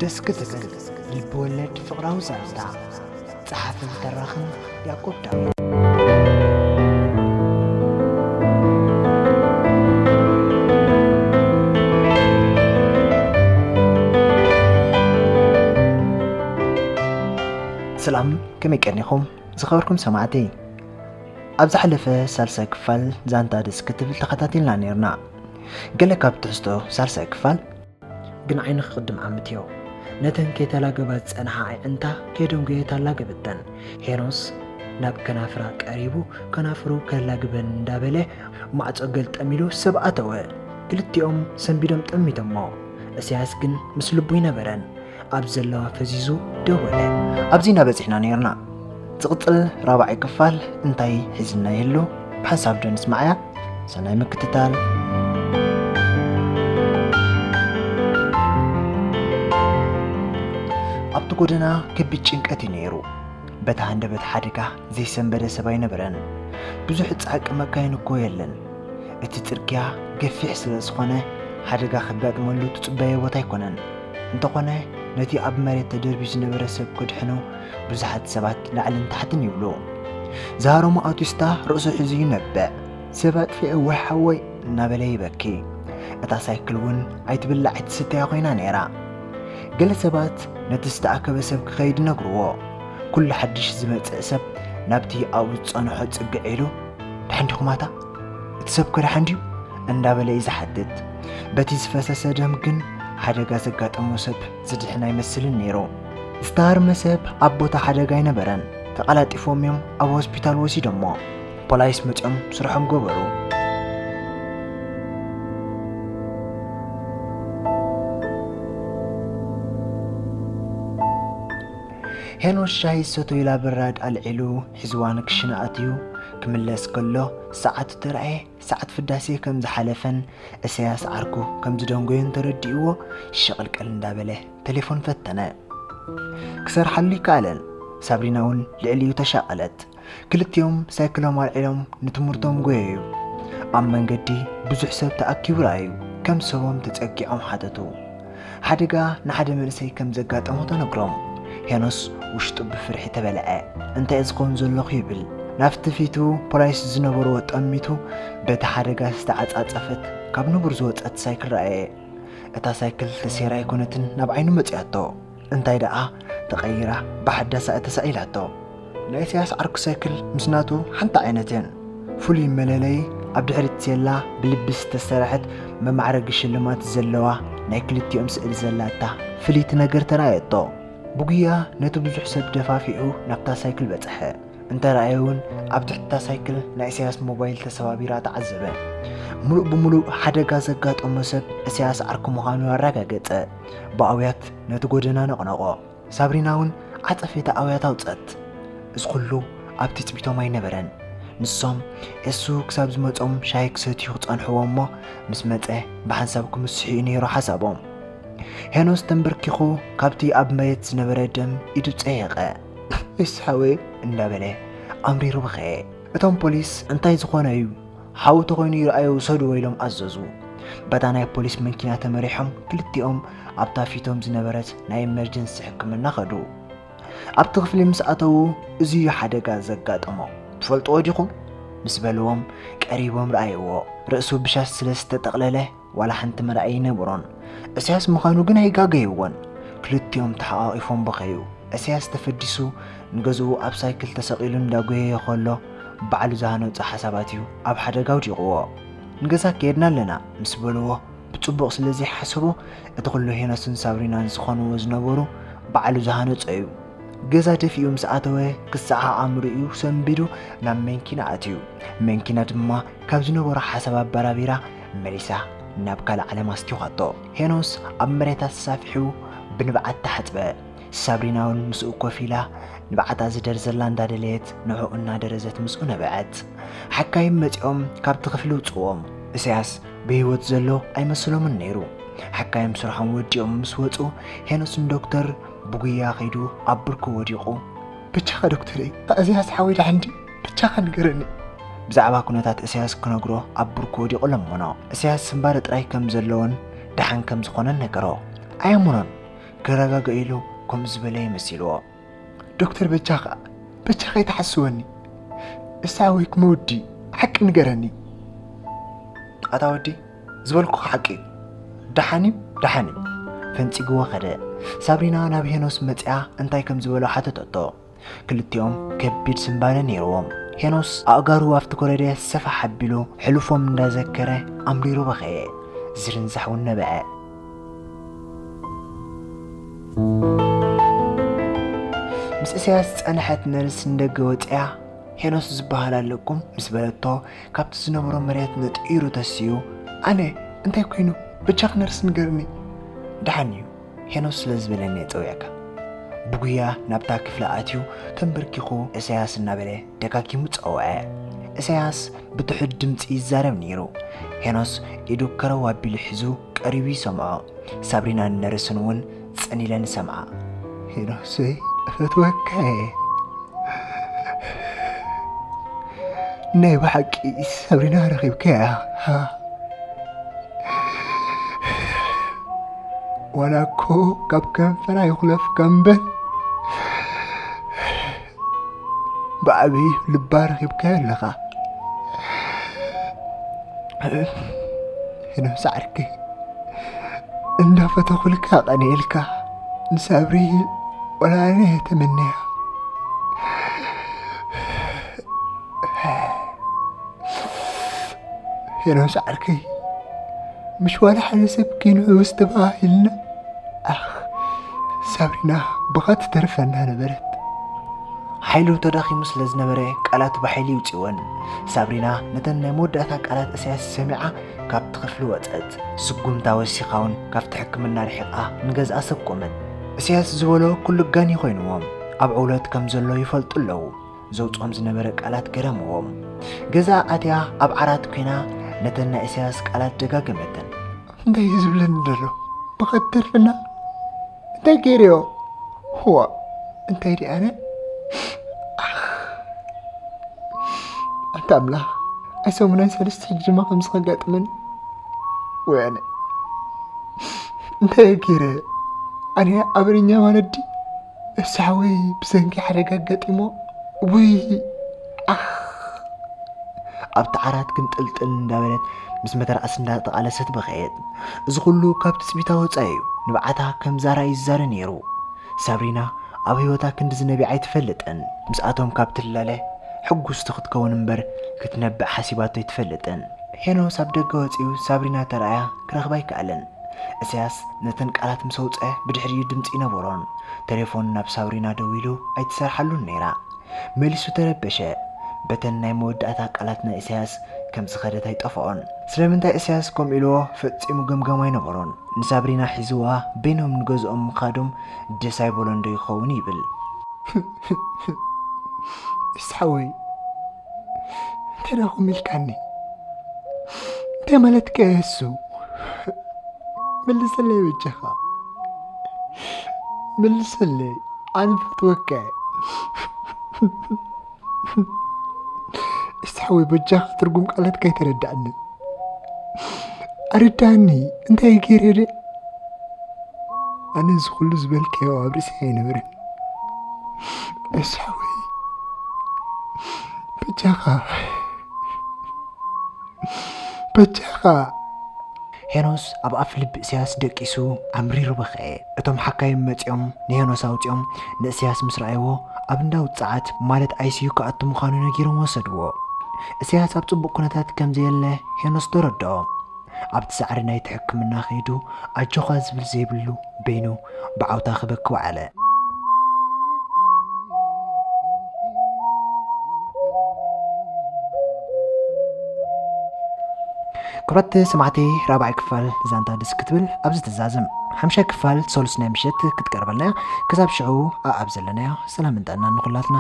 ደስ ክትብል ልብወለድ ፍቕራዊ ዛንታ። ጸሓፍን ተራኽን ያዕቆብ ዳዊት። ሰላም፣ ከመይ ቀኒኹም ዝኸበርኩም ሰማዕቲ? ኣብ ዝሓለፈ ሳልሳይ ክፋል ዛንታ ደስ ክትብል ተኸታቲልና ነይርና። ገለ ካብ ትሕዝቶ ሳልሳይ ክፋል ግን ዓይኒ ክቕድም ዓምት እዮ። ነተን ከይተላገባ ዝጸንሓ ኣዒንታ ከይደንጎየ ታላገበተን። ሄኖስ ናብ ከናፍራ ቀሪቡ ከናፍሩ ከላግበን እንዳበለ ማዕጾ ገልጠም ኢሉ ሰብ ኣተወ። ክልቲኦም ሰንቢዶም ጠሚቶሞ። እስያስ ግን ምስ ልቡ ይነበረን። ኣብ ዘለዋ ፈዚዙ ደወለ። ኣብዚ ኢና በጺሕና ነይርና። ዝቕጽል ራብዓይ ክፋል እንታይ ሒዝና የሉ? ብሓንሳብ ዶ ንስማዓያ? ሰናይ ምክትታል። ኣብቲ ጎደና ከቢድ ጭንቀት እዩ ነይሩ። በታ ሃንደበት ሓደጋ ዘይሰንበደ ሰብ ኣይነበረን። ብዙሕ ጻዕቂ መካይን እኮ የለን። እቲ ጽርግያ ገፊሕ ስለ ዝኾነ ሓደጋ ከጋጥመሉ ትጽበዮ ቦታ ኣይኮነን። እንተኾነ ነቲ ኣብ መሬት ተደርብዩ ዝነበረ ሰብ ከድሕኑ ብዙሓት ሰባት ላዕልን ታሕትን ይብሉ። ዝሃረሞ ኣውቲስታ ርእሱ ሒዙ ይነብዕ። ሰብ ኣጥፊኤ ወይ ሓወይ እናበለ ይበኪ። እታ ሳይክል እውን ኣይትብላዕ ኣይትስተያ ኮይና ነይራ። ገለ ሰባት ነቲ ዝተኣከበ ሰብ ክኸይድ ይነግርዎ። ኩሉ ሓድሽ ዝመጽእ ሰብ ናብቲ ኣብኡ ዝጸንሖ ጽግዕ ኢሉ፣ "ደሓን ዲኹም ኣታ? እቲ ሰብ ከ ደሓን ድዩ?" እንዳበለ እዩ ዝሓትት። በቲ ዝፈሰሰ ደም ግን ሓደጋ ዘጋጠሞ ሰብ ዝድሕን ኣይመስልን ነይሩ። ዝተሃርመ ሰብ ኣብ ቦታ ሓደጋ ኣይነበረን። ተቐላጢፎም እዮም ኣብ ሆስፒታል ወሲዶሞ። ፖላይስ መጺኦም ስርሖም ገበሩ። ሄኖስ ሻሂ ዝሰተዩላ በራድ ኣልዒሉ ሒዝዋ ንክሽነ ኣትዩ ክምለስ ከሎ ሰዓቱ ተራእየ። ሰዓት ፍዳሴ ከም ዝሓለፈን እሰያስ ዓርኩ ከም ዝደንጎዮን ተረዲእዎ ሽቕልቅል እንዳበለ ቴሌፎን ፈተነ። ክሰርሓሉ ይከኣለን። ሳብሪና እውን ልዕሊኡ ተሻቐለት። ክልቲኦም ሳይክሎም ኣልዒሎም ንትምህርቶም ጎየዩ። ኣብ መንገዲ ብዙሕ ሰብ ተኣኪቡ ረኣዩ። ከም ሰቦም ተጸጊዖም ሓተቱ። ሓደጋ ንሓደ መንእሰይ ከም ዘጋጠሞ ተነግሮም። ሄኖስ ውሽጡ ብፍርሒ ተበልዐ። "እንታይ እዩ ዝኸውን ዘለኹ?" ይብል። ናብቲ ፊቱ ፖላይስ ዝነበርዎ ጠሚቱ በቲ ሓደጋ ዝተዓጻጸፈት ካብ ንቡር ዝወጸት ሳይክል ረኣየ። እታ ሳይክል ተሰይራ ኣይኮነትን ናብ ዓይኑ መጺኣቶ። እንታይ ደኣ ተቐይራ ብሓዳስ እያ ተሳኢላቶ። ናይ ኢሳያስ ዓርኩ ሳይክል ምስ ናቱ ሓንቲ ዓይነት እየን። ፍሉይ መለለዪ ኣብ ድሕሪት ሴላ ብልቢ ዝተሰርሐት መማዕረጊ ሽልማት ዘለዋ ናይ ክልቲኦም ስእሊ ዘላታ ፍልይቲ ነገር ተራእየቶ። ብጉያ ነቲ ብዙሕ ሰብ ደፋፊዑ ናብታ ሳይክል በጽሐ። እንተረኣየ እውን ኣብ ትሕቲ እታ ሳይክል ናይ ኢሳያስ ሞባይል ተሰባቢራ ተዓዘበ። ምሉእ ብምሉእ ሓደጋ ዘጋጠሞ ሰብ ኢሳያስ ዓርኩ ምዃኑ ኣረጋገጸ። ብኣውያት ነቲ ጎደና ነቕነቖ። ሳብሪና እውን ዓጸፌታ ኣውያት ኣውጸት። እዚ ኩሉ ኣብ ትጽቢቶም ኣይነበረን። ንሶም ኤሱ ክሳብ ዝመጾም ሻሂ ክሰትዩ ክጸንሕዎ እሞ ምስ መጸ ብሓንሳብ ክምስሑ እዩ ነይሩ ሓሳቦም። ሄኖስ ተንበርኪኹ ካብቲ ኣብ መሬት ዝነበረ ደም ኢዱ ጸየቐ። "ኤሱ ሓወይ" እንዳበለ ኣምሪሩ በኸየ። እቶም ፖሊስ እንታይ ዝኾነ እዩ? ሓው ተኾይኑ ይርኣዮ ውሰድዎ ኢሎም ኣዘዙ። በታ ናይ ፖሊስ መኪና ተመሪሖም ክልቲኦም ኣብታ ፊቶም ዝነበረት ናይ ኤመርጀንሲ ሕክምና ከዱ። ኣብቲ ክፍሊ ምስ ኣተዉ እዚ እዩ ሓደጋ ዘጋጠሞ። "ትፈልጥዎ ዲኹም?" ምስ በልዎም ቀሪቦም ረኣይዎ። ርእሱ ብሻሽ ስለ ዝተጠቕለለ ዋላ ሓንቲ መርኣይ ኣይነበሮን። እስያስ ምዃኑ ግን ኣይጋገይዎን። ክልቲኦም ተሓቋቒፎም በኸዩ። እስያስ ተፈዲሱ ንገዝኡ ኣብ ሳይክል ተሰቒሉ እንዳጎየየ ከሎ ባዕሉ ዝሃነጾ ሓሳባት እዩ ኣብ ሓደጋ ኣውዲቕዎ። "ንገዛ ከየድና ኣለና" ምስ በልዎ ብጽቡቕ ስለ ዘይሓሰቦ እቲ ኩሉ ሄኖስን ሳብሪናን ዝኾንዎ ዝነበሩ ባዕሉ ዝሃነጾ እዩ። ገዛ ደፊኡ ምስ ኣተወ ክሰዓዓም ርእዩ ሰንቢዱ ናብ መንኪና ኣትዩ። መንኪና ድማ ካብ ዝነበሮ ሓሳብ ኣበራቢራ መሊሳ ናብ ካልእ ዓለም ኣስቲዃቶ። ሄኖስ ኣብ መሬት ኣሳፊሑ ብንብዓት ተሓጽበ። ሳብሪና እውን ምስኡ ኮፍ ኢላ ንብዓታ ዝደርዘላ እንዳደለየት ንዕኡ እናደረዘት ምስኡ ነበዐት። ሓካይም መጺኦም ካብቲ ክፍሊ ውጽዎም። እስያስ ብህይወት ዘሎ ኣይመስሎምን ነይሩ። ሓካይም ስርሖም ወዲኦም ምስ ወጹ ሄኖስ ንዶክተር ብጉያ ከይዱ ኣብ ብርኩ ወዲቑ። "ብቻኻ ዶክተረይ፣ እስያስ ሓወይ ደሓን ድዩ? ብቻኻ ንገረኒ።" ብዛዕባ ኩነታት እስያስ ክነግሮ ኣብ ብርኩ ወዲቑ ለመኖ። እስያስ ስንባደ ጥራይ ከም ዘለዎን ደሓን ከም ዝኾነን ነገሮ። ኣየመኖን። ክረጋገ ኢሉ ከምኡ ዝበለ ይመሲልዎ። ዶክተር በጃኻ፣ በጃኻ ይተሓስወኒ። እሳ ወይ ክመውዲ ሓቂ ንገረኒ። ኣታ ወዲ፣ ዝበልኩኻ ሓቂ እዩ። ደሓን እዩ፣ ደሓን እዩ። ፈንጺግዎ ኸደ። ሳብሪና ናብ ሄኖስ መጺኣ እንታይ ከም ዝበሎ ሓተተቶ። ክልቲኦም ከቢድ ስንባደ ነይርዎም። ሄኖስ ኣእጋሩ ኣብቲ ኮረደ ሰፋሕ ኣቢሉ ሕሉፎም እንዳዘከረ ኣምሪሩ በኸየ። ዝርንዛሕ እውን ነበዐ። ምስ እሰያስ ዝጸንሐት ነርስ ንደገ ወጺኣ፣ ሄኖስ ዝበሃል ኣለኩም ምስ በለቶ፣ ካብቲ ዝነበሮ መሬት ነጢሩ ተሲኡ፣ ኣነ እንታይ ኮይኑ? በጃኺ ነርስ ንገርኒ። ደሓን እዩ፣ ሄኖስ ስለ ዝበለኒ እየ ጸዊዐካ። ብጉያ ናብታ ክፍሊ ኣትዩ ተንበርኪኹ እሰያስ እናበለ ደጋጊሙ ጸውዐ። እሰያስ ብትሑት ድምጺ ይዛረብ ነይሩ። ሄኖስ ኢዱ ከረው ኣቢሉ ሒዙ ቀሪቡ ይሰምዖ። ሳብሪናን ነርስን እውን ጽን ኢለን ይሰምዓ። ሄኖሰይ፣ እፈትወካ እየ። ናይ ብሓቂ ሳብሪና ረኺብካያ? ዋላ እኮ ካብ ከንፈራ ይኹለፍካ እምበር፣ ብዓብዩ ልባ ረኺብካዮ ኣለኻ። ሄኖስ ዓርከይ፣ እንዳፈተኹልካ ቀንየልካ፣ ንሳብሪ ዋላ ኣነ ተመነያ። ሄኖስ ዓርከይ፣ ምሽ ዋላ ሓደ ሰብ ከይንሕውስ ተባሂልና፣ ኣኽ፣ ሳብሪና ብኻ ትተርፈና ነበረት። ሓይሉ ተዳኺሙ ስለ ዝነበረ ቃላት ብሓይሊ ይውፅወን። ሳብሪና ነተን ናይ መወዳእታ ቃላት እሰያስ ሰሚዓ ካብቲ ክፍሊ ወፀት። ስጉምታ ወሲኻ እውን ካብቲ ሕክምና ርሒቓ ንገዝኣ ሰብ ቆመት። እሰያስ ዝበሎ ኩሉ ጋኒ ኮይንዎም ኣብ ዕውለት ከም ዘሎ ይፈልጡ ኣለዉ። ዘውፅኦም ዝነበረ ቃላት ገረምዎም። ገዛ ኣትያ ኣብ ዓራት ኮይና ነተን ናይ እሰያስ ቃላት ደጋገመተን። እንታይ እዩ ዝብለኒ ዘሎ? ብኸት ተርፍና እንታይ ገይረዮ? ዋ፣ እንታይ ደኣ ኣነ? ኣኽ፣ ኣንታ ኣምላኽ፣ ኣይሰሙናይ ሰለስተ ሕጂ ድማ ከምዚ ከጋጥመኒ? ወይ ኣነ እንታይ ገይረ? ኣነ ኣበርኛ ማለት ድዩ? እሳሕወይ ብሰንኪ ሓደጋ ኣጋጢሞ። ውይ፣ ኣኽ። ኣብቲ ዓራት ግንጥልጥል እንዳበለት ምስ መተርኣስ እንዳተቓለሰት በኸየት። እዚ ኩሉ ካብ ትጽቢታ ወጻኢ እዩ። ንብዓታ ከም ዛራ እዩ ዝዛረ ነይሩ። ሳብሪና ኣብ ህይወታ ክንድዚ ነቢዓ ኣይትፈልጥን። ምስኣቶም ካብ ትላለ ሕጉስቲ ክትከውን እምበር ክትነብዕ ሓሲባቶ ኣይትፈልጥን። ሄኖስ ኣብ ደገ ወጺኡ ሳብሪና ተራእያ ክረኽባ ኣይከኣለን። እሰያስ ነተን ቃላት ምስ ኣውጽአ ብድሕሪኡ ድምጺ ኣይነበሮን። ቴሌፎን ናብ ሳብሪና ደዊሉ ኣይትሰርሓሉን ነይራ። መሊሱ ተረበሸ። በተን ናይ መወዳእታ ቃላት ናይ እሰያስ ከም ዝኸደት ኣይጠፍኦን። ስለምንታይ እሰያስ ከምኡ ኢልዎ ፈጺሙ ገምጋም ኣይነበሮን። ንሳብሪና ሒዝዋ በይኖም ንገዝኦም ምኻዶም ደስ ኣይበሎን ዶ ይኸውን ይብል። እስሓወይ፣ እንታይ ደኹም ኢልካኒ? እንታይ ማለትካ እየ እሱ? መልሰለይ በጃኻ። መልሰለይ፣ ኣነ ፈትወካ እየ። እስሓወይ በጃኻ ትርጉም ቃላትካ ኣይተረዳእኒ። ኣረዳእኒ፣ እንታይ ገይረ ደ? ኣነ እዚ ኩሉ ዝበልካዮ ኣብ ርእሲ ኣይነበረን። እስሓወይ በጃኻ፣ በጃኻ። ሄኖስ ኣብ ኣፍ ልቢ እሰያስ ደቂሱ ኣምሪሩ በኸየ። እቶም ሓካይም መጺኦም ንሄኖስ ኣውጺኦም ንእሰያስ ምስ ረኣይዎ ኣብ እንዳ ውጽዓት ማለት ኣይሲዩ ክኣቱ ምዃኑ ነጊሮም ወሰድዎ። እሰያስ ኣብ ጽቡቕ ኩነታት ከም ዘየለ ሄኖስ ተረድኦ። ኣብቲ ሳዕሪ ናይቲ ሕክምና ከይዱ ኣጆኻ ዝብል ዘይብሉ በይኑ ብዓውታ ክበኪ ወዓለ። ክብረት ሰማዕቲ ራብዓይ ክፋል ዛንታ ደስ ክትብል ኣብዚ ትዛዝም። ሓምሻይ ክፋል ሰሉስ ናይ ምሸት ክትቀርበልና እያ። ክሳብ ሽዑ ኣኣብ ዘለናዮ ሰላምን ጥዕናን ንኹላትና።